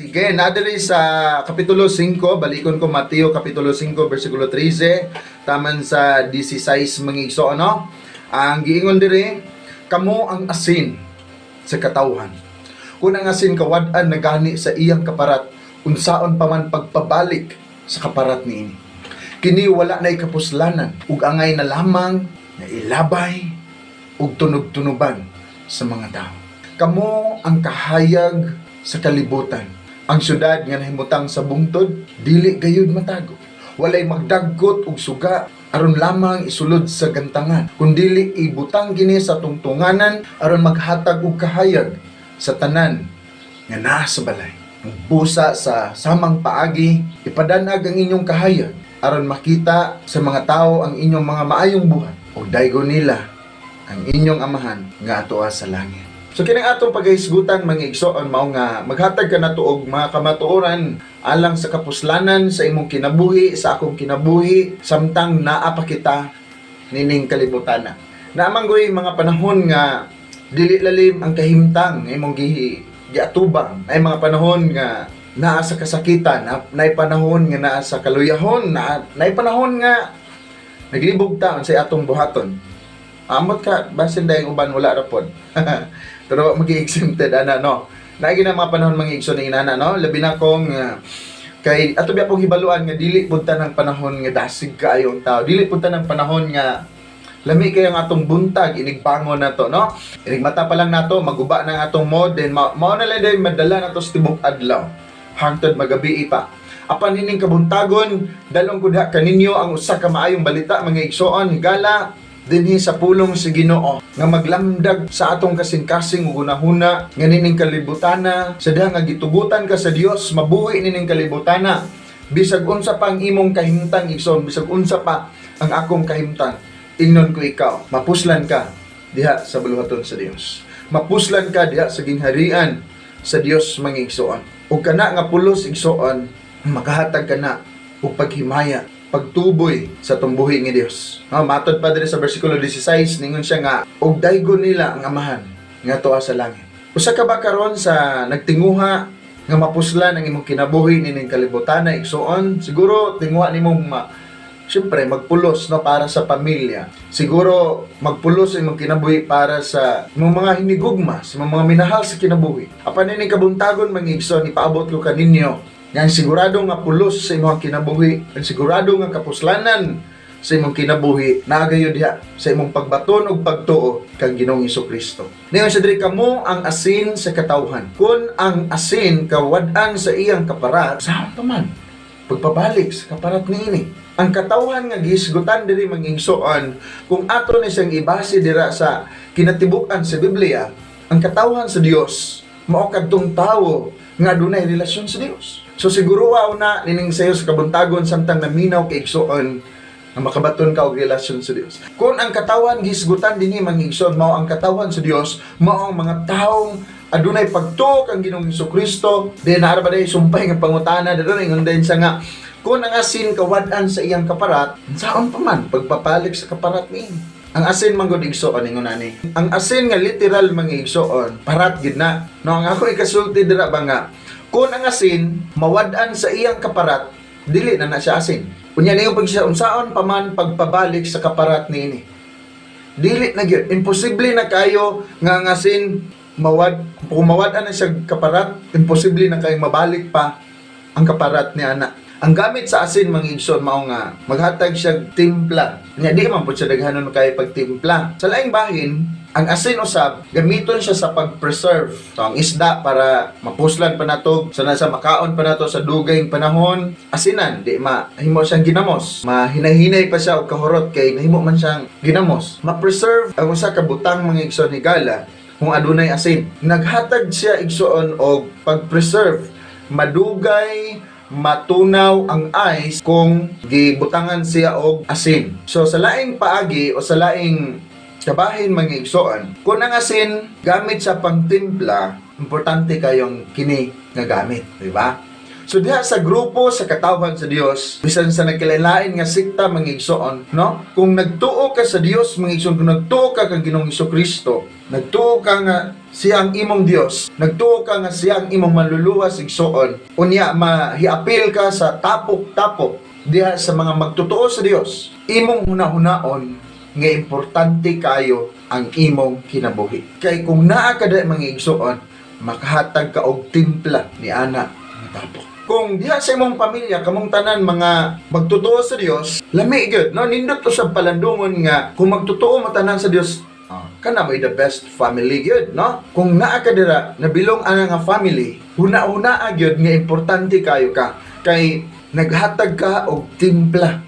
Sige, naa diri sa Kapitulo 5, balikon ko Mateo Kapitulo 5, versikulo 13, taman sa 16, mga igsoon, no? Ang giingon diri, "Kamo ang asin sa katawhan. Kung ang asin kawad-an na gani sa iyang kaparat, unsaon pa man pagpabalik sa kaparat niini? Kini wala na kapuslanan ug angay na lamang nga ilabay ug tunog-tunuban sa mga tao. Kamo ang kahayag sa kalibutan. Ang syudad nga nahimutang sa bungtod, dili gayud matago. Walay magdagkot og suga aron lamang isulod sa gantangan, kundili ibutang kini sa tungtunganan aron maghatag og kahayag sa tanan nga naa sa balay. Busa sa samang paagi, ipadanag ang inyong kahayag aron makita sa mga tao ang inyong mga maayong buhat ug daygon nila ang inyong Amahan nga atoa sa langit." So kining atong paghisgutan, mga igsoon, mao nga maghatag ka nato og mga kamatuoran alang sa kapuslanan sa imong kinabuhi, sa akong kinabuhi, samtang naa pa kita nining kalibutana. Naa man goy mga panahon nga dili lalim ang kahimtang nga imong giatubang. Ay mga panahon nga naa sa kasakitan, naay panahon nga naa sa kaluyahon, naay panahon nga naglibog ta unsay atong buhaton. Amot ka, basin dayong uban wala ra pod. Pero magi-exempted ana, no. Naay gina mga panahon, mga igsoon, ng inana, no. Labi na kong kay ato biya pong hibaluan nga dili pud ng panahon nga dasig kaayo ang tao. Dili pud ng panahon nga lami kay ang atong buntag inigbangon nato, no. Inigmata pa lang nato, maguba ng atong mod, then mao na lang din madala nato sa tibok adlaw hangtod magabi pa. Apan ining kabuntagon, dalong ko diha kaninyo ang usa ka maayong balita, mga igsoon, higala dinhi sa pulong sa Ginoo nga maglamdag sa atong kasing-kasing ug hunahuna nga nining kalibutana, sa diha nga gitugutan ka sa Dios mabuhi nining kalibutana, bisag unsa pa ang imong kahimtang, igsoon, bisag unsa pa ang akong kahimtang, ingnon ko ikaw, mapuslan ka diha sa buluhaton sa Dios, mapuslan ka diha sa gingharian sa Dios, mga igsoon. Ug kana nga pulos, igsoon, makahatag ka na og paghimaya, pagtuboy sa tumbuhi nga Dios. No, matod pa diri sa bersikulo 16, ningon siya nga og daygon nila ang Amahan nga tuwa sa langit. Usa ka ba karon sa nagtinguha nga mapuslan ang imong kinabuhi nining kalibutan na, igsoon? Siguro tinguha nimong siyempre, magpulos, no, para sa pamilya. Siguro magpulos ang imong kinabuhi para sa imong mga hinigugma, sa imong mga minahal sa kinabuhi. Apan ining kabuntagon, mga igsoon, ipaabot ko kaninyo nga ang sigurado nga pulos sa imong kinabuhi, ang sigurado nga kapuslanan sa imong kinabuhi, naa gayud diha sa imong pagbaton ug pagtuo kang Ginoong Kristo. Ningon siya diri, "Kamo ang asin sa katawhan. Kung ang asin kawad-an sa iyang kaparat, unsaon pa man pagpabalik sa kaparat niini?" Ang katawhan nga gihisgutan diri, mga igsoon, kung ato ni siyang ibase dira sa kinatibuk-an sa Biblia, ang katawhan sa Dios mao kadtong tawo nga adunay relasyon sa Dios. So siguro na nining sayo sa kabuntagon samtang naminaw kay, igsoon, nga makabaton ka og relasyon sa Dios. Kung ang katawhan gihisgutan dinhi, mga igsoon, mao ang katawhan sa Dios, mao ang mga taong adunay pagtuo kang Ginoong Kristo, di naa ba day sumpay nga pangutana dito? Ingon din siya nga kung ang asin kawad-an sa iyang kaparat, unsaon pa man pagpapalik sa kaparat niini? Ang asin man gud, igsoon, ingon ani. Ang asin nga literal, mga igsoon, parat gid na. No, ang ako ikasulti dira ba nga kung ang asin mawad-an sa iyang kaparat, dili na na siya asin. Unya niyo pag siya, unsaon pa man pagpabalik sa kaparat niini? Dili na gyud. Imposible na kayo nga ang asin mawad, kung mawad-an na siya kaparat, imposible na kayong mabalik pa ang kaparat ni ana. Ang gamit sa asin, mga igsoon, mao nga maghatag siya timpla. Nya di man pud siya daghanon kay pagtimpla. Sa laing bahin, ang asin usab gamiton siya sa pag-preserve. So ang isda, para mapuslan pa nato sa nasa makaon pa nato sa dugay panahon, asinan, di mahimo siyang ginamos. Mahinahinay pa siya og kahurot kay nahimo man siyang ginamos. Ma-preserve ang usa ka butang, mga igsoon, higala kung adunay asin. Naghatag siya, igsoon, og pag-preserve. Madugay matunaw ang ice kung gibutangan siya og asin. So sa laing paagi o sa laing kabahin, mga igsoon, kung ang asin gamit sa pangtimpla, importante kayong kini nga gamit, di ba? So diha sa grupo sa katawhan sa Dios, bisan sa nagkalain nga sekta, mga igsoon, no? Kung nagtuo ka sa Dios, mga igsoon, kung nagtuo ka kang Ginoong Kristo, nagtuo ka nga siya ang imong Dios, nagtuo ka nga siya ang imong manluluwas, igsoon, unya mahiapil ka sa tapok-tapok diha sa mga magtotoo sa Dios, imong hunahunaon nga importante kayo ang imong kinabuhi. Kay kung naa ka da, mga igsoon, makahatag ka og timpla ni ana nga tapok. Kung diha sa imong pamilya, kamong tanan mga magtotoo sa Dios, lami gyud, no? Nindot usab palandungon nga kung magtotoo mo tanan sa Dios, kana may the best family gyud, no? Kung naa ka dira, nabilong ana nga family, huna-huna gyud nga importante kayo ka kay naghatag ka og timpla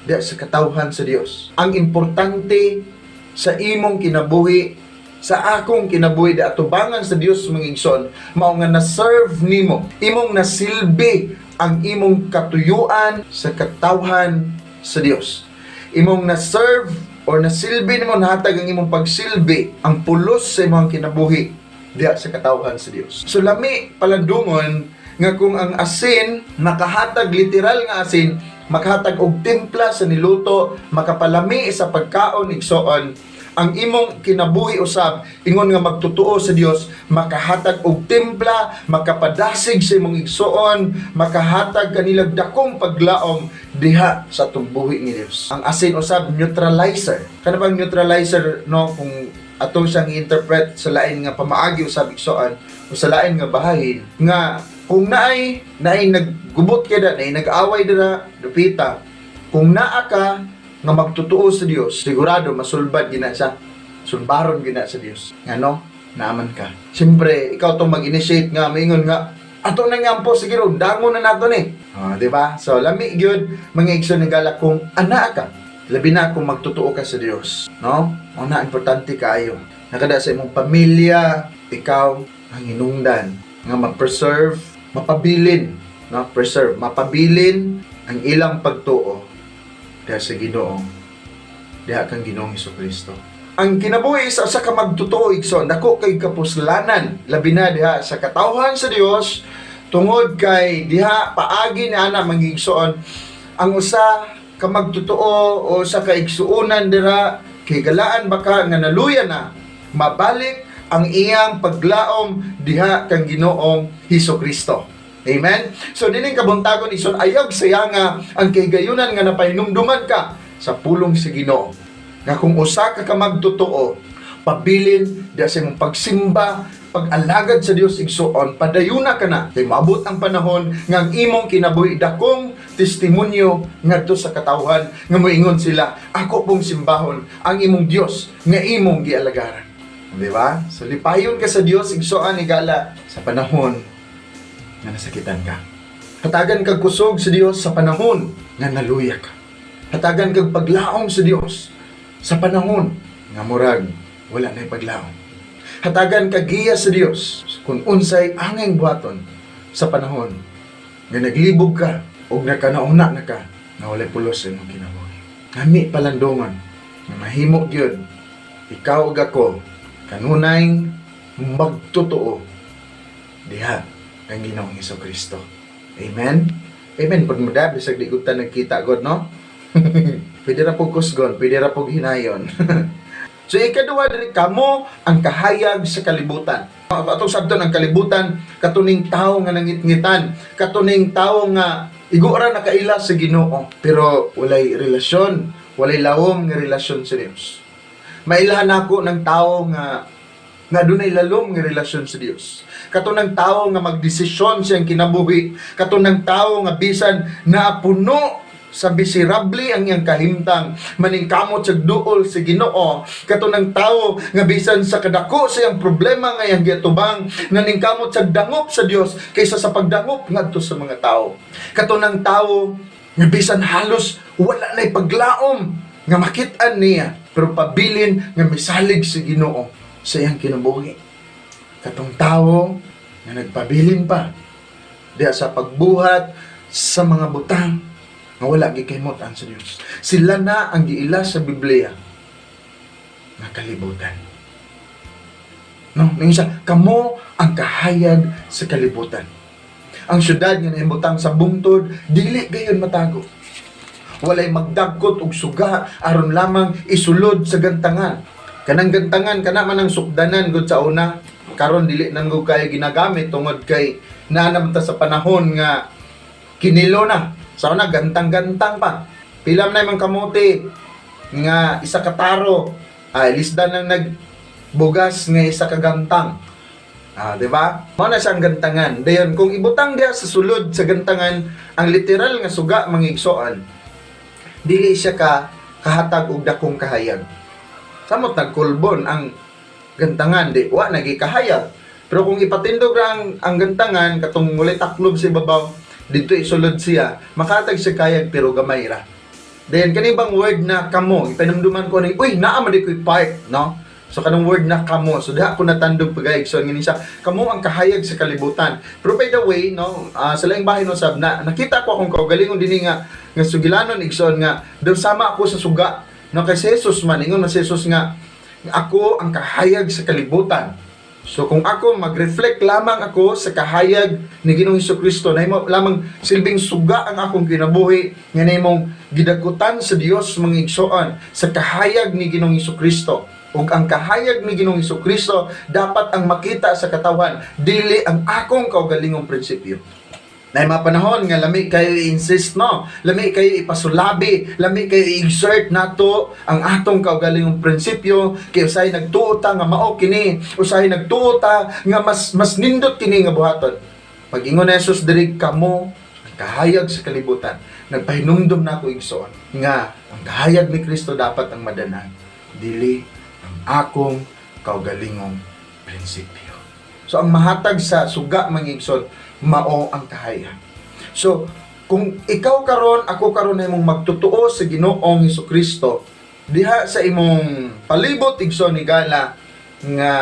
diha sa katawhan sa Dios. Ang importante sa imong kinabuhi, sa akong kinabuhi di atubangan sa Dios, mga igsoon, mao nga na-serve nimo, imong nasilbi ang imong katuyuan sa katawhan sa Dios. Imong na-serve or nasilbi nimo, nahatag ang imong pagsilbi, ang pulos sa imong kinabuhi diha sa katawhan sa Dios. So lami palandungon nga kung ang asin makahatag, literal nga asin, makahatag og timpla sa niluto, makapalami sa pagkaon, igsoon, ang imong kinabuhi usab ingon nga magtotoo sa Dios makahatag og timpla, makapadasig sa imong igsoon, makahatag kanilag dakong paglaom diha sa atong buhi ni Dios. Ang asin usab neutralizer. Kana bang neutralizer, no? Kung ato siyang i-interpret sa lain nga pamaagi usab, igsoon, o sa lain nga bahahin, nga kung naay naggubot kay da, naay nag-away dira dupita, kung naa ka nga magtotoo sa Dios, sigurado masulbad gina siya, sulbaron gina sa Dios ngano naaman ka. Siyempre ikaw tong mag-initiate nga maingon nga ato na nga po, sige ron, dangon na nato ni. Di ba? So lami gyud, mga igsoon nga, kung ana ka, labi na kung magtotoo ka sa Dios, no? Mao na importante kaayo nakada sa imong pamilya, ikaw ang hinungdan nga ma-preserve, mapabilin, no? Preserve, mapabilin ang ilang pagtuo diha sa Ginoo, diha kang Ginoong Kristo. Ang kinabuhi sa usa ka magtotoo, igsoon, dako kay kapuslanan, labi na diha sa katawhan sa Dios, tungod kay diha paagi ni ana, mga igsoon, ang usa ka magtotoo o sa kaigsuonan dira kay galaan baka nga naluya na, mabalik ang iyang paglaom diha kang Ginoong Hesus Kristo. Amen? So dining kabuntagon, igsoon, ayaw sayanga ang kahigayunan nga napahinumduman ka sa pulong sa Ginoo. Nga kung usa ka ka magtotoo, pabilin diha sa imong pagsimba, pag-alagad sa Dios, igsoon, padayuna ka na. Kay maabot ang panahon nga ang imong kinabuhi dakong testimonyo ngadto sa katawhan nga moingon sila, "Ako pong simbahon ang imong Dios nga imong gialagaran." Di ba? So lipayon ka sa Dios, igsoon igala, sa panahon nga nasakitan ka. Hatagan kag kusog sa Dios sa panahon nga naluya ka. Hatagan kag paglaom sa Dios sa panahon nga murag wala na paglaom. Hatagan kag giya sa Dios kung unsay angay buhaton sa panahon nga naglibog ka o nakanauna na ka nga walay pulos sa imong kinabuhi. Kami palandungon nga mahimo gyud ikaw ug ako kanunay magtotoo diha kang Ginoong Hesus Kristo. Amen? Amen. Pag mo da, bisag di gud ta nagkita god, no? Pwede ra pog kusgon, pwede ra pog hinayon. So ikaduha diri, kamo ang kahayag sa kalibutan. Atong sabton ang kalibutan, katuning tao nga nangitngitan, katuning tao nga igo ra nakaila sa Ginoo, pero walay relasyon, walay lawom nga relasyon sa Dios. Mailahan nako ng tao nga nga dunay lalom nga relasyon sa Dios. Kato ng tao nga magdesisyon siyang kinabuhi, kato ng tao nga bisan napuno sa miserable ang iyang kahimtang, maningkamot sa duol sa Ginoo. Kato ng tao nga bisan sa kadako sa iyang problema nga iyang giatubang, naningkamot sa dangop sa Dios kaysa sa pagdangop ngadto sa mga tao. Kato ng tao nga bisan halos wala na'y paglaom nga makit-an niya, pero pabilin nga misalig sa Ginoo sa iyang kinabuhi. Katong tao nga nagpabilin pa diha sa pagbuhat sa mga butang nga wala gikahimut-an sa Dios. Sila na ang giila sa Biblia nga kalibutan. No, ningon siya, "Kamo ang kahayag sa kalibutan." Ang syudad nga nahimutang sa bungtod, dili gayon matago. Walay magdagkot og suga aron lamang isulod sa gantangan. Kanang gantangan, kana man ang sukdanan gud sa una. Karon dili nang gud kayo ginagamit tungod kay naa naman ta sa panahon nga kinilo na. Sa una, gantang-gantang pa. Pila man na imong kamote nga isa ka taro. Ay, lisdan lang nagbugas nga isa ka gantang. Ah, di ba? Mao na siyang gantangan. Dayon kung ibutang diha sa sulod sa gantangan ang literal nga suga, mga igsoon, dili siya ka kahatag og dakong kahayag. Samot nagkulbon ang gantangan, di wa nagi kahayag. Pero kung ipatindog ra ang gantangan katong walay taklob sa ibabaw, didto isulod siya, makatag siya kahayag pero gamay ra. Then kani bang word na "kamo", ipanumduman ko ni, uy, naa man di ko'y part, no? So kanang word na "kamo", so diha ko natandog pagayag. So ngini siya, "Kamo ang kahayag sa kalibutan." Pero by the way, no, sa laing bahin no sab na nakita ko akong kaugalingon dinhi nga sugilanon, igsoon, nga daw sama ako sa suga. No, kay si Jesus man, ingon man si Jesus nga "Ako ang kahayag sa kalibutan." So kung ako mag-reflect lamang ako sa kahayag ni Ginoong Kristo, nahimo lamang silbing suga ang akong kinabuhi nga nahimong gidakutan sa Dios, mga igsoon, sa kahayag ni Ginoong Kristo. Ug ang kahayag ni Ginoong Kristo dapat ang makita sa katawhan, dili ang akong kaugalingong prinsipyo. Na mga panahon nga lami kayo i-insist, no, lami kayo ipasulabi, lami kayo i-exert nato ang atong kaugalingong prinsipyo kay usahay nagtuo ta nga mao kini, usahay nagtuo ta nga mas mas nindot kini nga buhaton. Pag ingon ni Jesus diri, "Kamo ang kahayag sa kalibutan," nagpahinumdum na ako, igsoon, nga ang kahayag ni Kristo dapat ang madanag, dili ang akong kaugalingong prinsipyo. So ang mahatag sa suga, mga igsoon, mao ang kahayag. So kung ikaw karon, ako karon ay mong magtotoo sa Ginoong Kristo diha sa imong palibot, igsoon, higala, nga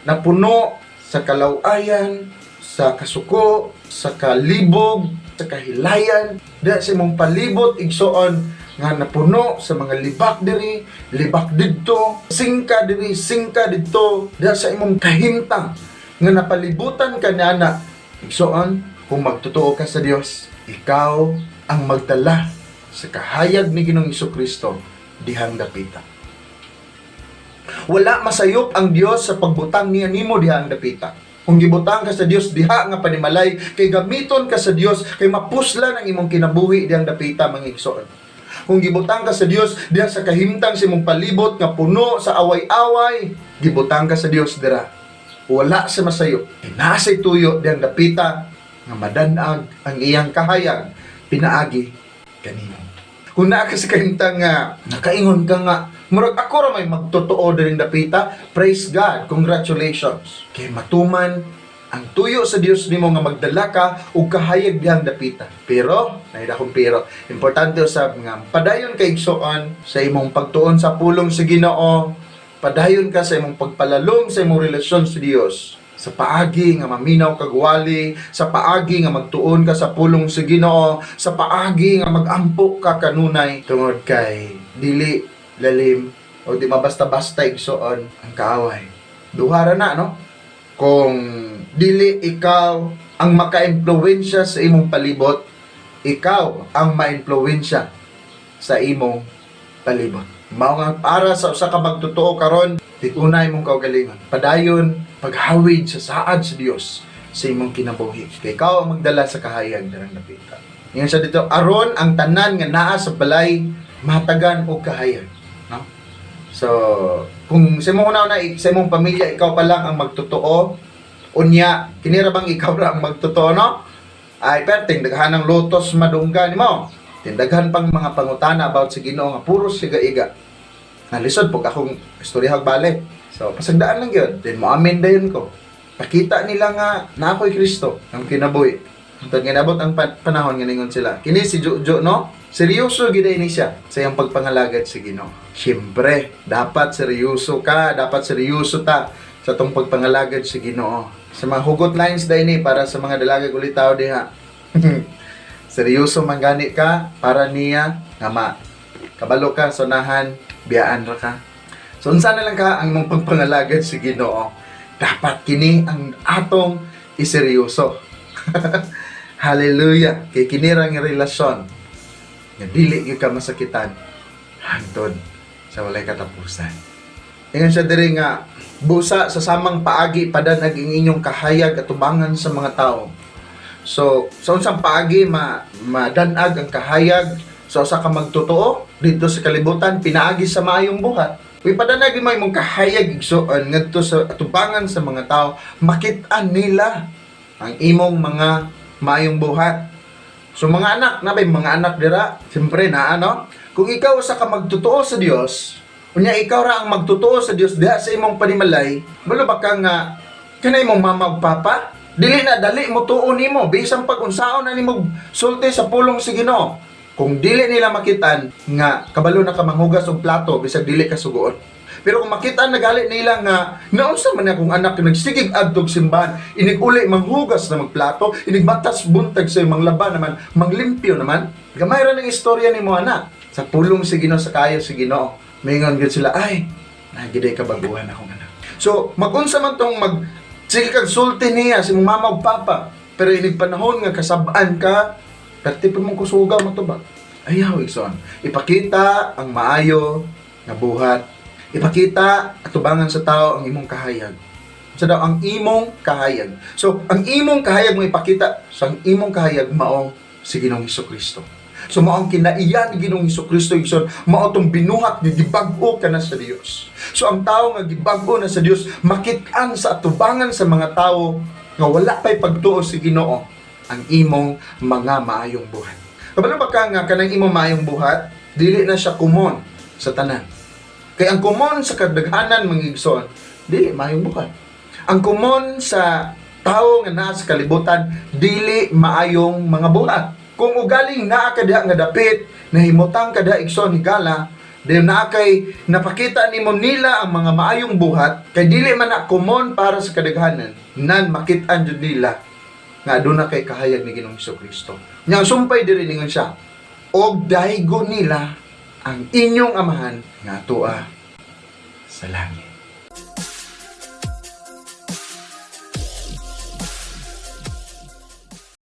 napuno sa kalawayan, sa kasuko, sa kalibog, sa kahilayan, diha sa imong palibot, igsoon, nga napuno sa mga libak diri, libak didto, singka diri, singka didto, diha sa imong kahimtang nga napalibutan ka niana, igsoon, kung magtotoo ka sa Dios, ikaw ang magdala sa kahayag ni Ginoong Kristo dihang dapita. Wala masayop ang Dios sa pagbutang niya nimo dihang dapita. Kung gibutang ka sa Dios diha nga panimalay, kay gamiton ka sa Dios, kay mapuslan ang imong kinabuhi dihang dapita, mga igsoon. Kung gibutang ka sa Dios diha sa kahimtang sa imong palibot nga puno sa away-away, gibutang ka sa Dios dira. Wala sa masayop. Naa siya'y tuyo dihang dapita nga madanag ang iyang kahayag pinaagi kanimo. Kung naa ka sa kahimtang nga nakaingon ka nga murag ako ra may magtotoo diring dapita, praise God, congratulations. Kay matuman ang tuyo sa Dios nimo nga magdala ka og kahayag dihang dapita. Pero, naay akong pero, importante usab nga padayon kay, igsoon, sa imong pagtuon sa pulong sa Ginoo, padayon ka sa imong pagpalalom sa imong relasyon sa Dios sa paagi nga maminaw kag wali, sa paagi nga magtuon ka sa pulong sa Ginoo, sa paagi nga magampo ka kanunay tungod kay dili lalim o di mabasta-basta, igsoon, ang kaaway. Duha ra na, no? Kung dili ikaw ang maka-impluwensya sa imong palibot, ikaw ang maimpluwensya sa imong palibot. Mao nga para sa usa ka magtotoo karon, tig-unay imong kaugalingon. Padayon paghawid sa saad sa Dios sa imong kinabuhi. Kay ikaw ang magdala sa kahayag dirang dapita. Ingon siya dito, aron ang tanan nga naa sa balay mahatagan og kahayag. No? So, kung sa imong una sa imong pamilya ikaw pa lang ang magtotoo, unya kini ra bang ikaw ra ang magtotoo, no? Ay perting daghan ng lotos madungga nimo. Tindaghan pang mga pangutana about sa Ginoo nga puro siga iga. Nalisod pag akong istoryahag bale. So, pasagdaan lang yun. Then, moamen dayon ko. Pakita nila nga na ako'y Kristo ang kinabuhi. Hantod nga nabot ang panahon nga ningon sila, "Kini si Jojo, no? Seryoso gid ni siya sa iyang pagpangalagad sa Ginoo." Siyempre, dapat seryoso ka, dapat seryoso ta sa tong pagpangalagad sa Ginoo. Sa mga hugot lines dahil ni para sa mga dalaga ulitaw diha. Seryoso man gani ka para niya nga ma kabalo ka sonahan biyaan ra ka. So unsa na lang ka ang imong pagpangalagad sa Ginoo? Dapat kini ang atong iseryoso. Hallelujah. Kay kini ra nga relasyon nga dili gyud ka masakitan hangtod sa walay katapusan. Ingon siya diri nga busa sa samang paagi padanag ang inyong kahayag atubangan sa mga tao. So, sa unsang paagi madanag ang kahayag sa usa ka magtotoo dito sa kalibutan? Pinaagi sa maayong buhat. Uy, padanag mo imong kahayag, igsoon, ngadto sa atubangan sa mga tao, makit-an nila ang imong mga maayong buhat. So mga anak, naa bay mga anak dira? Siyempre na ano? Kung ikaw usa ka magtotoo sa Dios, unya ikaw ra ang magtotoo sa Dios diha sa imong panimalay, balo ba ka nga kanay imong mama ug papa? Dili na dali mo tuo nimo bisan pag unsaon na nimo sulti sa pulong sa Ginoo. Kung dili nila makitan nga kabalo na ka manghugas og plato bisag dili ka sugoon. Pero kung makita na gali nila nga naunsa man akong anak, nagsigig adtog simbahan, inig uli manghugas na magplato, inig batas buntag sa manglaba naman, manglimpyo naman, gamay ra ng istorya nimo, anak. Sa pulong si Ginoo, sa kayo si Ginoo. Mingon gyud sila, "Ay, nagiday kabaguhan akong anak." So, magunsa man tong mag sige kag sulti niya si imong mama ug papa, pero inig panahon nga kasab-an ka, perti pa mong kusuga mo to ba? Ayaw, igsoon. Ipakita ang maayo nga buhat. Ipakita atubangan sa tao ang imong kahayag. Sa daw ang imong kahayag. So, ang imong kahayag mo ipakita sa ang imong kahayag mao si Ginoong Kristo. So mao ang kinaiya ni Ginoong Kristo, igsoon, mao tong binuhat ni gibag-o ka na sa Dios. So ang tao nga gibag-o na sa Dios, makit-an sa atubangan sa mga tao nga wala pa'y pagtuo sa Ginoo ang imong mga maayong buhat. Kabalo ba ka nga kanang imong maayong buhat, dili na siya common sa tanan? Kay ang common sa kadaghanan, mga igsoon, dili maayong buhat. Ang common sa tao nga naa sa kalibutan, dili maayong mga buhat. Kung ugaling naa ka diha nga dapit, nahimutang ka diha, igsoon, higala, dayon naa kay napakita nimo nila ang mga maayong buhat, kay dili man na common para sa kadaghanan, nan makit-an jud nila nga aduna kay kahayag ni Ginoong Kristo. Nya ang sumpay diri, ningon siya, og daygon nila ang inyong amahan nga atoa sa langit.